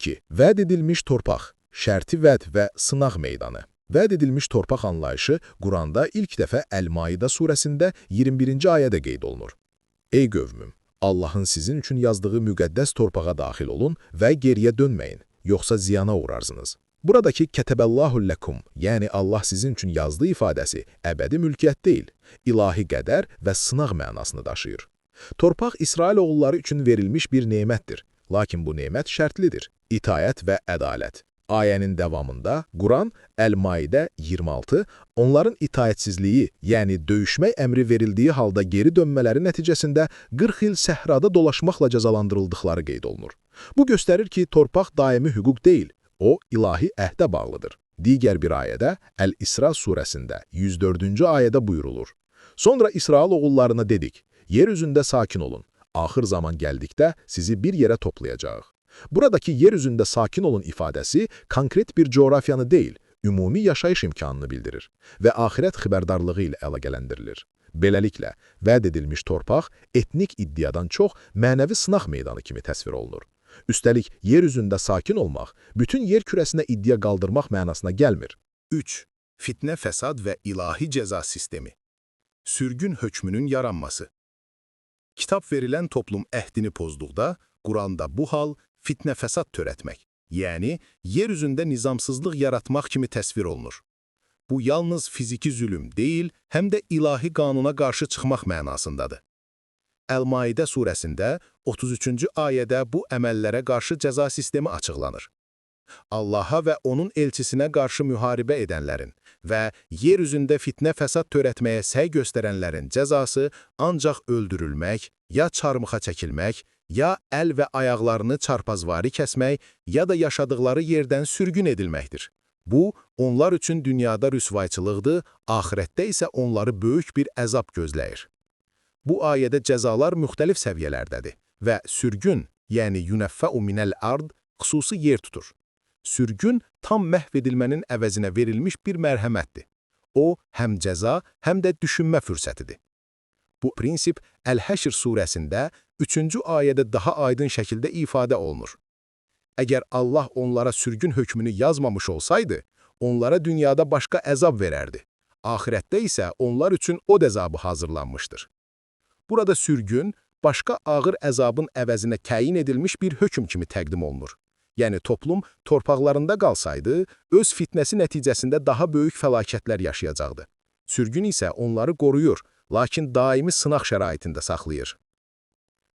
2. Vəd edilmiş torpaq, şərti vəd və sınaq meydanı. Vəd edilmiş torpaq anlayışı Quranda ilk dəfə Əl-Maidə surəsində 21-ci ayədə qeyd olunur. Ey qövmüm, Allahın sizin üçün yazdığı müqəddəs torpağa daxil olun və geriyə dönməyin, yoxsa ziyana uğrarsınız. Buradakı kətəbəllahu ləkum, yəni Allah sizin üçün yazdığı ifadəsi əbədi mülkiyyət deyil, ilahi qədər və sınaq mənasını daşıyır. Torpaq İsrail oğulları üçün verilmiş bir nemətdir. Lakin bu nemət şərtlidir. İtayət və ədalət. Ayənin davamında Quran Əl-Maidə 26 onların itayətsizliyi, yəni döyüşmək əmri verildiyi halda geri dönmələri nəticəsində 40 il səhrada dolaşmaqla cəzalandırıldıqları qeyd olunur. Bu göstərir ki, torpaq daimi hüquq deyil, o ilahi əhdə bağlıdır. Digər bir ayədə Əl-İsra surəsində 104-cü ayədə buyurulur. Sonra İsrail oğullarına dedik, yer üzündə sakin olun. Axır zaman gəldikdə sizi bir yerə toplayacağıq. Buradakı yer üzündə sakin olun ifadəsi konkret bir coğrafiyanı deyil, ümumi yaşayış imkanını bildirir və axirət xəbərdarlığı ilə əlaqələndirilir. Beləliklə, vəd edilmiş torpaq etnik iddiadan çox mənəvi sınaq meydanı kimi təsvir olunur. Üstəlik, yer üzündə sakin olmaq, bütün yer kürəsinə iddia qaldırmaq mənasına gəlmir. 3. Fitnə, fəsad və ilahi cəza sistemi. Sürgün hökmünün yaranması. Kitab verilən toplum əhdini pozduqda, Quranda bu hal fitnə fəsad törətmək, yəni yer üzündə nizamsızlıq yaratmaq kimi təsvir olunur. Bu yalnız fiziki zülüm deyil, həm də ilahi qanuna qarşı çıxmaq mənasındadır. Əl-Maidə surəsində 33-cü ayədə bu əməllərə qarşı cəza sistemi açıqlanır. Allaha və onun elçisinə qarşı müharibə edənlərin və yer üzündə fitnə fəsad törətməyə səy göstərənlərin cəzası ancaq öldürülmək, ya çarmıxa çəkilmək, ya əl və ayaqlarını çarpazvari kəsmək, ya da yaşadıkları yerdən sürgün edilməkdir. Bu, onlar üçün dünyada rüsvayçılıqdır, axirətdə isə onları böyük bir əzab gözləyir. Bu ayədə cəzalar müxtəlif səviyyələrdədir və sürgün, yəni yunəffəu minəl ard, xüsusi yer tutur. Sürgün tam məhv edilmənin əvəzinə verilmiş bir mərhəmətdir. O, həm cəza, həm də düşünmə fürsətidir. Bu prinsip Əl-Həşr surəsində 3-cü ayədə daha aydın şəkildə ifadə olunur. Əgər Allah onlara sürgün hökmünü yazmamış olsaydı, onlara dünyada başqa əzab verərdi. Axirətdə isə onlar üçün od əzabı hazırlanmışdır. Burada sürgün, başqa ağır əzabın əvəzinə təyin edilmiş bir hökm kimi təqdim olunur. Yəni toplum torpaqlarında qalsaydı, öz fitnəsi nəticəsində daha böyük fəlakətlər yaşayacaqdı. Sürgün isə onları qoruyur, lakin daimi sınaq şəraitində saxlayır.